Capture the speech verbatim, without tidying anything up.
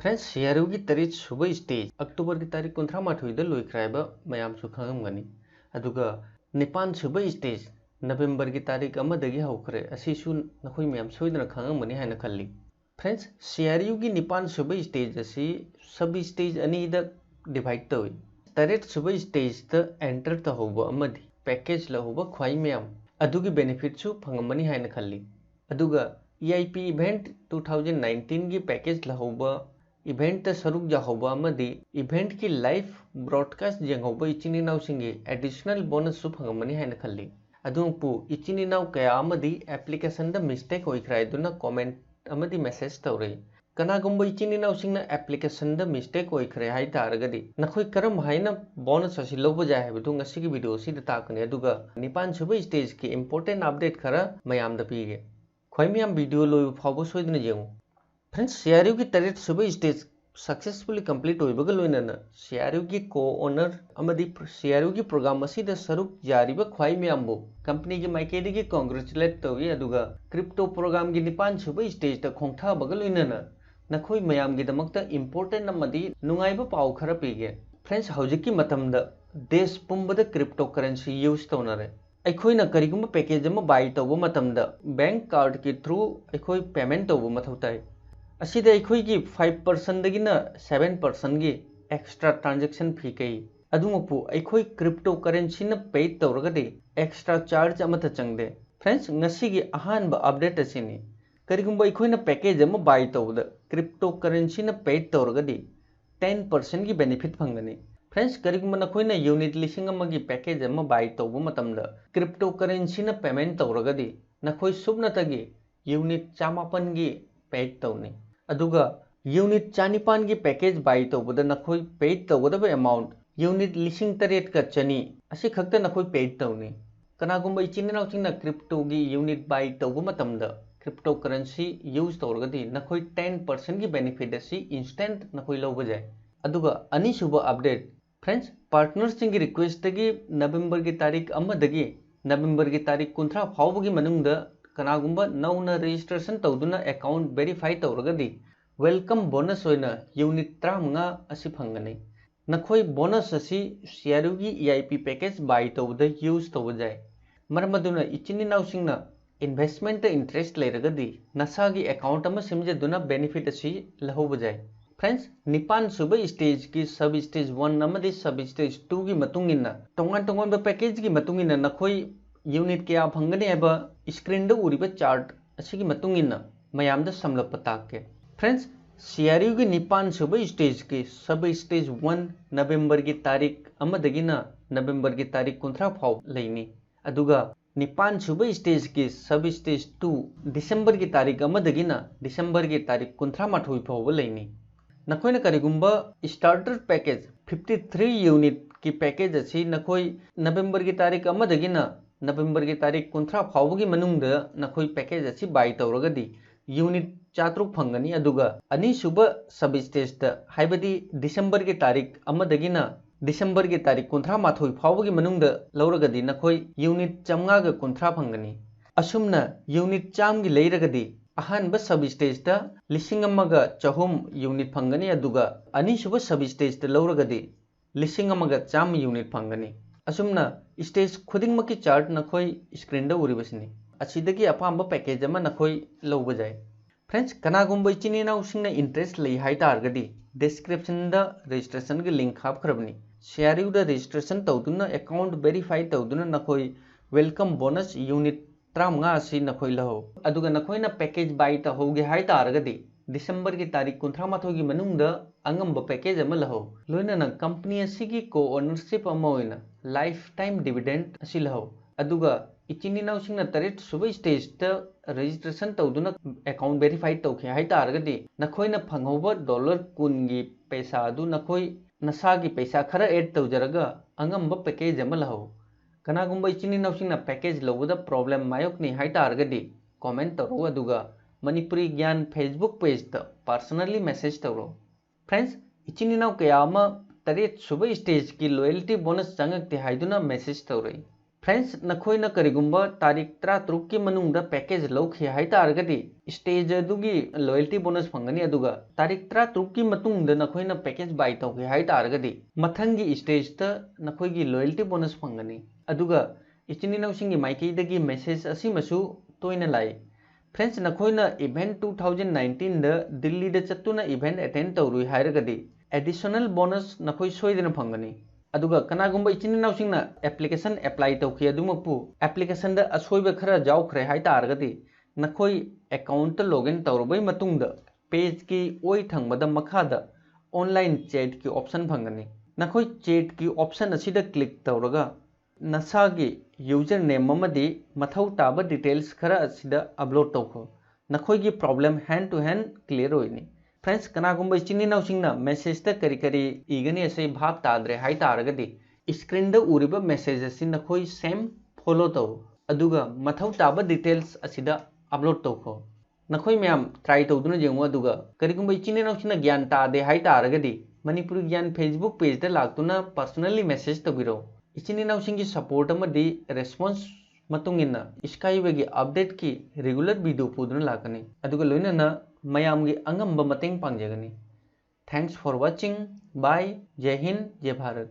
Friends, C R ꯌꯨꯒꯤ ꯇꯔꯦꯠ ꯁꯨꯕ stage Octoberꯒꯤ ꯇꯥꯔꯤꯛ ꯀꯨꯟꯊ꯭ꯔꯥ ꯃꯥꯊꯣꯏꯗ ꯂꯣꯏꯈ꯭ꯔꯦ ꯍꯥꯏꯕ ꯃꯌꯥꯝꯁꯨ ꯈꯪꯉꯝꯒꯅꯤ꯫ ꯑꯗꯨꯒ ꯅꯤꯄꯥꯟ ꯁꯨꯕ stage Novemberꯒꯤ ꯇꯥꯔꯤꯛ ꯑꯃꯗꯒꯤ ꯍꯧꯈ꯭ꯔꯦ꯫ ꯑꯁꯤꯁꯨ ꯅꯈꯣꯏ ꯃꯌꯥꯝ ꯁꯣꯏꯗꯅ ꯈꯪꯉꯝꯒꯅꯤ ꯍꯥꯏꯅ ꯈꯜꯂꯤ꯫ Friends, ꯁꯤ ꯑꯥꯔ ꯌꯨꯒꯤ ꯅꯤꯄꯥꯟ ꯁꯨꯕ stage ꯑꯁꯤ sub stage ꯑꯅꯤꯗ divide ꯇꯧꯏ꯫ ꯇꯔꯦꯠ ꯁꯨꯕ stageꯇ enter ꯇꯧꯍꯧꯕ ꯑꯃꯗꯤ package ꯂꯧꯍꯧꯕ ꯈ꯭ꯋꯥꯏ ꯃꯌꯥꯝ ꯑꯗꯨꯒꯤ benefitꯁꯨ ꯐꯪꯉꯝꯃꯅꯤ ꯍꯥꯏꯅ ꯈꯜꯂꯤ꯫ ꯑꯗꯨꯒ E I P event two thousand nineteenꯒꯤ package ꯂꯧꯍꯧꯕ, eventꯇ ꯁꯔꯨꯛ ꯌꯥꯍꯧꯕ ꯑꯃꯗꯤ eventꯀꯤ live broadcast ꯌꯦꯡꯍꯧꯕ ꯏꯆꯤꯟ ꯏꯅꯥꯎꯁꯤꯡꯒꯤ additional bonusꯁꯨ ꯐꯪꯉꯝꯃꯅꯤ ꯍꯥꯏꯅ ꯈꯜꯂꯤ꯫ ꯑꯗꯨꯕꯨ ꯏꯆꯤꯟ ꯏꯅꯥꯎ ꯀꯌꯥ ꯑꯃꯗꯤ applicationꯗ mistake ꯑꯣꯏꯈ꯭ꯔꯦ ꯍꯥꯏꯗꯨꯅ comment ꯑꯃꯗꯤ message ꯇꯧꯔꯛꯏ꯫ ꯀꯅꯥꯒꯨꯝꯕ ꯏꯆꯤꯟ ꯏꯅꯥꯎꯁꯤꯡꯅ applicationꯗ mistake ꯑꯣꯏꯈ꯭ꯔꯦ ꯍꯥꯏ ꯇꯥꯔꯒꯗꯤ ꯅꯈꯣꯏ ꯀꯔꯝ ꯍꯥꯏꯅ bonus ꯑꯁꯤ ꯂꯧꯕ ꯌꯥꯏ ꯍꯥꯏꯕꯗꯨ ꯉꯁꯤꯒꯤ video ꯑꯁꯤꯗ ꯇꯥꯛꯀꯅꯤ꯫ ꯑꯗꯨꯒ ꯅꯤꯄꯥꯟ ꯁꯨꯕ stageꯀꯤ important update ꯈꯔ ꯃꯌꯥꯝꯗ ꯄꯤꯒꯦ꯫ ꯈ꯭ꯋꯥꯏ ꯃꯌꯥꯝ video ꯂꯣꯏꯕ ꯐꯥꯎꯕ ꯁꯣꯏꯗꯅ ꯌꯦꯡꯉꯨ꯫ Friends, ꯁꯤ ꯑꯥꯔ ꯌꯨꯒꯤ ꯇꯔꯦꯠ ꯁꯨꯕ stage successfully complete ꯑꯣꯏꯕꯒ ꯂꯣꯏꯅꯅ ꯁꯤ ꯑꯥꯔ ꯌꯨꯒꯤ co-owner ꯑꯃꯗꯤ ꯁꯤ ꯑꯥꯔ ꯌꯨꯒꯤ program ꯑꯁꯤꯗ ꯁꯔꯨꯛ ꯌꯥꯔꯤꯕ ꯈ꯭ꯋꯥꯏ ꯃꯌꯥꯝꯕꯨ companyꯒꯤ ꯃꯥꯏꯀꯩꯗꯒꯤ congratulate ꯇꯧꯏ꯫ ꯑꯗꯨꯒ crypto programꯒꯤ ꯅꯤꯄꯥꯟ ꯁꯨꯕ stageꯇ ꯈꯣꯡꯊꯕꯒ ꯂꯣꯏꯅꯅ ꯅꯈꯣꯏ ꯃꯌꯥꯝꯒꯤꯗꯃꯛꯇ important ꯑꯃꯗꯤ ꯅꯨꯡꯉꯥꯏꯕ ꯄꯥꯎ ꯈꯔ ꯄꯤꯒꯦ꯫ Friends, ꯍꯧꯖꯤꯛꯀꯤ ꯃꯇꯝꯗ ꯗꯦꯁ ꯄꯨꯝꯕꯗ cryptocurrency use ꯇꯧꯅꯔꯦ꯫ ꯑꯩꯈꯣꯏꯅ ꯀꯔꯤꯒꯨꯝꯕ package ꯑꯃ buy ꯇꯧꯕ ꯃꯇꯝꯗ bank cardꯀꯤ through ꯑꯩꯈꯣꯏ payment ꯇꯧꯕ ꯃꯊꯧ ꯇꯥꯏ꯫ ꯑꯁꯤꯗ ꯑꯩꯈꯣꯏꯒꯤ five percentꯗꯒꯤꯅ seven percentꯒꯤ extra transaction fee ꯀꯛꯏ꯫ ꯑꯗꯨꯃꯛꯄꯨ ꯑꯩꯈꯣꯏ cryptocurrencyꯅ paid ꯇꯧꯔꯒꯗꯤ extra charge ꯑꯃꯠꯇ ꯆꯪꯗꯦ꯫ Friends, ꯉꯁꯤꯒꯤ ꯑꯍꯥꯟꯕ update ꯑꯁꯤꯅꯤ꯫ ꯀꯔꯤꯒꯨꯝꯕ ꯑꯩꯈꯣꯏꯅ package ꯑꯃ buy ꯇꯧꯕꯗ cryptocurrencyꯅ paid ꯇꯧꯔꯒꯗꯤ ten percentꯒꯤ benefit ꯐꯪꯒꯅꯤ꯫ Friends, ꯀꯔꯤꯒꯨꯝꯕ ꯅꯈꯣꯏꯅ unit ꯂꯤꯁꯤꯡ ꯑꯃꯒꯤ package ꯑꯃ buy ꯇꯧꯕ ꯃꯇꯝꯗ cryptocurrencyꯅ payment ꯇꯧꯔꯒꯗꯤ ꯅꯈꯣꯏ ꯁꯨꯞꯅꯇꯒꯤ unit ꯆꯥꯃꯥꯄꯟꯒꯤ paid ꯇꯧꯅꯤ꯫ ꯑꯗꯨꯒ unit ꯆꯥꯅꯤꯄꯥꯟꯒꯤ package buy ꯇꯧꯕꯗ ꯅꯈꯣꯏ paid ꯇꯧꯒꯗꯕ amount unit ꯂꯤꯁꯤꯡ ꯇꯔꯦꯠꯀ ꯆꯅꯤ ꯑꯁꯤ ꯈꯛꯇ ꯅꯈꯣꯏ paid ꯇꯧꯅꯤ꯫ ꯀꯅꯥꯒꯨꯝꯕ ꯏꯆꯤꯟ ꯏꯅꯥꯎꯁꯤꯡꯅ cryptoꯒꯤ unit buy ꯇꯧꯕ ꯃꯇꯝꯗ cryptocurrency use ꯇꯧꯔꯒꯗꯤ ꯅꯈꯣꯏ ten percentꯒꯤ benefit ꯑꯁꯤ instant ꯅꯈꯣꯏ ꯂꯧꯕ ꯌꯥꯏ꯫ ꯑꯗꯨꯒ ꯑꯅꯤꯁꯨꯕ update, Friends, partnerꯁꯤꯡꯒꯤ requestꯇꯒꯤ Novemberꯒꯤ ꯇꯥꯔꯤꯛ ꯑꯃꯗꯒꯤ Novemberꯒꯤ ꯇꯥꯔꯤꯛ ꯀꯨꯟꯊ꯭ꯔꯥ ꯐꯥꯎꯕꯒꯤ ꯃꯅꯨꯡꯗ ꯀꯅꯥꯒꯨꯝꯕ ꯅꯧꯅ registration ꯇꯧꯗꯨꯅ account verify ꯇꯧꯔꯒꯗꯤ welcome bonus ꯑꯣꯏꯅ unit ꯇꯔꯥꯃꯉꯥ ꯑꯁꯤ ꯐꯪꯒꯅꯤ꯫ ꯅꯈꯣꯏ bonus ꯑꯁꯤ C R U ꯒꯤ E I P package buy ꯇꯧꯕꯗ use ꯇꯧꯕ ꯌꯥꯏ꯫ ꯃꯔꯝ ꯑꯗꯨꯅ ꯏꯆꯤꯟ ꯏꯅꯥꯎꯁꯤꯡꯅ investment interest ꯂꯩꯔꯒꯗꯤ ꯅꯁꯥꯒꯤ account ꯑꯃ ꯁꯦꯝꯖꯗꯨꯅ benefit ꯑꯁꯤ ꯂꯧꯍꯧꯕ ꯌꯥꯏ꯫ Friends, ꯅꯤꯄꯥꯟ ꯁꯨꯕ stage ꯀꯤ sub stage one ꯑꯃꯗꯤ sub stage two ꯒꯤ ꯃꯇꯨꯡ ꯏꯟꯅ ꯇꯣꯉꯥꯟ ꯇꯣꯉꯥꯟꯕ package ꯀꯤ ꯃꯇꯨꯡ ꯏꯟꯅ ꯅꯈꯣꯏ unit ꯀꯌꯥ ꯐꯪꯒꯅꯤ ꯍꯥꯏꯕ screen ꯗ ꯎꯔꯤꯕ chart ꯑꯁꯤꯒꯤ ꯃꯇꯨꯡ ꯏꯟꯅ ꯃꯌꯥꯝꯗ ꯁꯝꯂꯞꯄ ꯇꯥꯛꯀꯦ꯫ Friends, C R U ꯒꯤ ꯅꯤꯄꯥꯟ ꯁꯨꯕ stage ꯀꯤ sub stage one November ꯒꯤ ꯇꯥꯔꯤꯛ ꯑꯃꯗꯒꯤꯅ November ꯒꯤ ꯇꯥꯔꯤꯛ ꯀꯨꯟꯊ꯭ꯔꯥ ꯐꯥꯎ ꯂꯩꯅꯤ꯫ ꯑꯗꯨꯒ ꯅꯤꯄꯥꯟ ꯁꯨꯕ stage ꯀꯤ sub stage two December ꯒꯤ ꯇꯥꯔꯤꯛ ꯑꯃꯗꯒꯤꯅ December ꯒꯤ ꯇꯥꯔꯤꯛ ꯀꯨꯟꯊ꯭ꯔꯥ ꯃꯥꯊꯣꯏ ꯐꯥꯎꯕ ꯂꯩꯅꯤ꯫ ꯅꯈꯣꯏꯅ ꯀꯔꯤꯒꯨꯝꯕ starter package fifty three unit ꯀꯤ package ꯑꯁꯤ ꯅꯈꯣꯏ November ꯒꯤ ꯇꯥꯔꯤꯛ ꯑꯃꯗꯒꯤꯅ November ꯒꯤ ꯇꯥꯔꯤꯛ ꯀꯨꯟꯊ꯭ꯔꯥ ꯐꯥꯎꯕꯒꯤ ꯃꯅꯨꯡꯗ ꯅꯈꯣꯏ package ꯑꯁꯤ buy ꯇꯧꯔꯒꯗꯤ unit ꯆꯥꯇ꯭ꯔꯨꯛ ꯐꯪꯒꯅꯤ, ꯑꯗꯨꯒ ꯑꯅꯤꯁꯨꯕ sub stage ꯇ, ꯍꯥꯏꯕꯗꯤ December ꯒꯤ ꯇꯥꯔꯤꯛ ꯑꯃꯗꯒꯤꯅ December ꯒꯤ ꯇꯥꯔꯤꯛ ꯀꯨꯟꯊ꯭ꯔꯥ ꯃꯥꯊꯣꯏ ꯐꯥꯎꯕꯒꯤ ꯃꯅꯨꯡꯗ ꯂꯧꯔꯒꯗꯤ ꯅꯈꯣꯏ unit ꯆꯥꯝꯃꯉꯥꯒ ꯀꯨꯟꯊ꯭ꯔꯥ ꯐꯪꯒꯅꯤ꯫ ꯑꯁꯨꯝꯅ unit ꯆꯥꯝꯃꯒꯤ ꯂꯩꯔꯒꯗꯤ ꯑꯍꯥꯟꯕ sub stage ꯇ ꯂꯤꯁꯤꯡ ꯑꯃꯒ ꯆꯍꯨꯝ unit ꯐꯪꯒꯅꯤ, ꯑꯗꯨꯒ ꯑꯅꯤꯁꯨꯕ sub stage ꯇ ꯂꯧꯔꯒꯗꯤ ꯂꯤꯁꯤꯡ ꯑꯃꯒ ꯆꯥꯝꯃ unit ꯐꯪꯒꯅꯤ꯫ ꯑꯁꯨꯝꯅ stage ꯈꯨꯗꯤꯡꯃꯛꯀꯤ chart ꯅꯈꯣꯏ screen ꯗ ꯎꯔꯤꯕꯁꯤꯅꯤ꯫ ꯑꯁꯤꯗꯒꯤ ꯑꯄꯥꯝꯕ package ꯑꯃ ꯅꯈꯣꯏ ꯂꯧꯕ ꯌꯥꯏ꯫ Friends, ꯀꯅꯥꯒꯨꯝꯕ ꯏꯆꯤꯟ ꯏꯅꯥꯎꯁꯤꯡꯅ interest ꯂꯩ ꯍꯥꯏ ꯇꯥꯔꯒꯗꯤ description ꯗ registration ꯒꯤ link ꯍꯥꯞꯈ꯭ꯔꯕꯅꯤ꯫ C R U ꯗ registration ꯇꯧꯗꯨꯅ account verify ꯇꯧꯗꯨꯅ ꯅꯈꯣꯏ welcome bonus unit ꯇꯔꯥꯃꯉꯥ ꯑꯁꯤ ꯅꯈꯣꯏ ꯂꯧꯍꯧ꯫ ꯑꯗꯨꯒ ꯅꯈꯣꯏꯅ package buy ꯇꯧꯍꯧꯒꯦ ꯍꯥꯏ ꯇꯥꯔꯒꯗꯤ December ꯒꯤ ꯇꯥꯔꯤꯛ ꯀꯨꯟꯊ꯭ꯔꯥ ꯃꯥꯊꯣꯏꯒꯤ ꯃꯅꯨꯡꯗ ꯑꯉꯝꯕ package ꯑꯃ ꯂꯧꯍꯧ꯫ ꯂꯣꯏꯅꯅ company ꯑꯁꯤꯒꯤ co-ownership ꯑꯃ ꯑꯣꯏꯅ lifetime dividend ꯑꯁꯤ ꯂꯧꯍꯧ꯫ ꯑꯗꯨꯒ ꯏꯆꯤꯟ ꯏꯅꯥꯎꯁꯤꯡꯅ ꯇꯔꯦꯠ ꯁꯨꯕ stage ꯇ registration ꯇꯧꯗꯨꯅ account verify ꯇꯧꯈꯤ ꯍꯥꯏ ꯇꯥꯔꯒꯗꯤ ꯅꯈꯣꯏꯅ ꯐꯪꯍꯧꯕ dollar ꯀꯨꯟꯒꯤ ꯄꯩꯁꯥ ꯑꯗꯨ ꯅꯈꯣꯏ ꯅꯁꯥꯒꯤ ꯄꯩꯁꯥ ꯈꯔ add ꯇꯧꯖꯔꯒ ꯑꯉꯝꯕ package ꯑꯃ ꯂꯧꯍꯧ꯫ ꯀꯅꯥꯒꯨꯝꯕ ꯏꯆꯤꯟ ꯏꯅꯥꯎꯁꯤꯡꯅ package ꯂꯧꯕꯗ problem ꯃꯥꯌꯣꯛꯅꯩ ꯍꯥꯏ ꯇꯥꯔꯒꯗꯤ comment ꯇꯧꯔꯛꯎ, ꯑꯗꯨꯒ ꯃꯅꯤꯄꯨꯔꯤ ꯒ꯭ꯌꯥꯟ Facebook page ꯇ personally message ꯇꯧꯔꯛꯎ꯫ Friends, ꯏꯆꯤꯟ ꯏꯅꯥꯎ ꯀꯌꯥ ꯑꯃ ꯇꯔꯦꯠ ꯁꯨꯕ stage ꯀꯤ loyalty bonus ꯆꯪꯉꯛꯇꯦ ꯍꯥꯏꯗꯨꯅ message ꯇꯧꯔꯛꯏ꯫ Friends, ꯅꯈꯣꯏꯅ ꯀꯔꯤꯒꯨꯝꯕ ꯇꯥꯔꯤꯛ ꯇꯔꯥꯇꯔꯨꯛꯀꯤ ꯃꯅꯨꯡꯗ package ꯂꯧꯈꯤ ꯍꯥꯏ ꯇꯥꯔꯒꯗꯤ, stage ꯑꯗꯨꯒꯤ loyalty bonus ꯐꯪꯒꯅꯤ꯫ ꯑꯗꯨꯒ ꯇꯥꯔꯤꯛ ꯇꯔꯥꯇꯔꯨꯛꯀꯤ ꯃꯇꯨꯡꯗ ꯅꯈꯣꯏꯅ package buy ꯇꯧꯈꯤ ꯍꯥꯏ ꯇꯥꯔꯒꯗꯤ, ꯃꯊꯪꯒꯤ stageꯇ ꯅꯈꯣꯏꯒꯤ loyalty bonus ꯐꯪꯒꯅꯤ꯫ ꯑꯗꯨꯒ ꯏꯆꯤꯟ ꯏꯅꯥꯎꯁꯤꯡꯒꯤ ꯃꯥꯏꯀꯩꯗꯒꯤ message ꯑꯁꯤꯃꯁꯨ ꯇꯣꯏꯅ ꯂꯥꯛꯏ꯫ Friends, ꯅꯈꯣꯏꯅ event two thousand nineteenꯗ ꯗꯤꯜꯂꯤꯗ ꯆꯠꯇꯨꯅ event attend ꯇꯧꯔꯨꯏ ꯍꯥꯏꯔꯒꯗꯤ, additional bonus ꯅꯈꯣꯏ ꯁꯣꯏꯗꯅ ꯐꯪꯒꯅꯤ꯫ ꯑꯗꯨꯒ ꯀꯅꯥꯒꯨꯝꯕ ꯏꯆꯤꯟ ꯏꯅꯥꯎꯁꯤꯡꯅ application apply ꯇꯧꯈꯤ ꯑꯗꯨꯃꯛꯄꯨ applicationꯗ ꯑꯁꯣꯏꯕ ꯈꯔ ꯌꯥꯎꯈ꯭ꯔꯦ ꯍꯥꯏ ꯇꯥꯔꯒꯗꯤ, ꯅꯈꯣꯏ accountꯇ login ꯇꯧꯔꯕꯩ ꯃꯇꯨꯡꯗ pageꯀꯤ ꯑꯣꯏ ꯊꯪꯕꯗ ꯃꯈꯥꯗ online chatꯀꯤ option ꯐꯪꯒꯅꯤ꯫ ꯅꯈꯣꯏ chatꯀꯤ option ꯑꯁꯤꯗ click ꯇꯧꯔꯒ ꯅꯁꯥꯒꯤ username ꯑꯃꯗꯤ ꯃꯊꯧ ꯇꯥꯕ details ꯈꯔ ꯑꯁꯤꯗ upload ꯇꯧꯈꯣ꯫ ꯅꯈꯣꯏꯒꯤ problem hand to hand clear ꯑꯣꯏꯅꯤ꯫ Friends, ꯀꯅꯥꯒꯨꯝꯕ ꯏꯆꯤꯟ ꯏꯅꯥꯎꯁꯤꯡꯅ messageꯇ ꯀꯔꯤ ꯀꯔꯤ ꯏꯒꯅꯤ ꯑꯁꯤ ꯚꯥꯞ ꯇꯥꯗ꯭ꯔꯦ ꯍꯥꯏ ꯇꯥꯔꯒꯗꯤ, screenꯗ ꯎꯔꯤꯕ message ꯑꯁꯤ ꯅꯈꯣꯏ same follow ꯇꯧ, ꯑꯗꯨꯒ ꯃꯊꯧ ꯇꯥꯕ details ꯑꯁꯤꯗ upload ꯇꯧꯈꯣ꯫ ꯅꯈꯣꯏ ꯃꯌꯥꯝ try ꯇꯧꯗꯨꯅ ꯌꯦꯡꯉꯨ, ꯑꯗꯨꯒ ꯀꯔꯤꯒꯨꯝꯕ ꯏꯆꯤꯟ ꯏꯅꯥꯎꯁꯤꯡꯅ ꯒ꯭ꯌꯥꯟ ꯇꯥꯗꯦ ꯍꯥꯏ ꯇꯥꯔꯒꯗꯤ, ꯃꯅꯤꯄꯨꯔꯤ ꯒ꯭ꯌꯥꯟ Facebook pageꯇ ꯂꯥꯛꯇꯨꯅ personally message ꯇꯧꯕꯤꯔꯛꯎ꯫ ꯏꯆꯤꯟ ꯏꯅꯥꯎꯁꯤꯡꯒꯤ support ꯑꯃꯗꯤ response ꯃꯇꯨꯡ ꯏꯟꯅ Skywayꯒꯤ updateꯀꯤ regular video ꯄꯨꯗꯨꯅ ꯂꯥꯛꯀꯅꯤ, ꯑꯗꯨꯒ ꯂꯣꯏꯅꯅ ꯃꯌꯥꯝꯒꯤ ꯑꯉꯝꯕ ꯃꯇꯦꯡ ꯄꯥꯡꯖꯒꯅꯤ꯫ Thanks for watching. Bye. ꯖꯩ Hind, ꯖꯩ Bharat.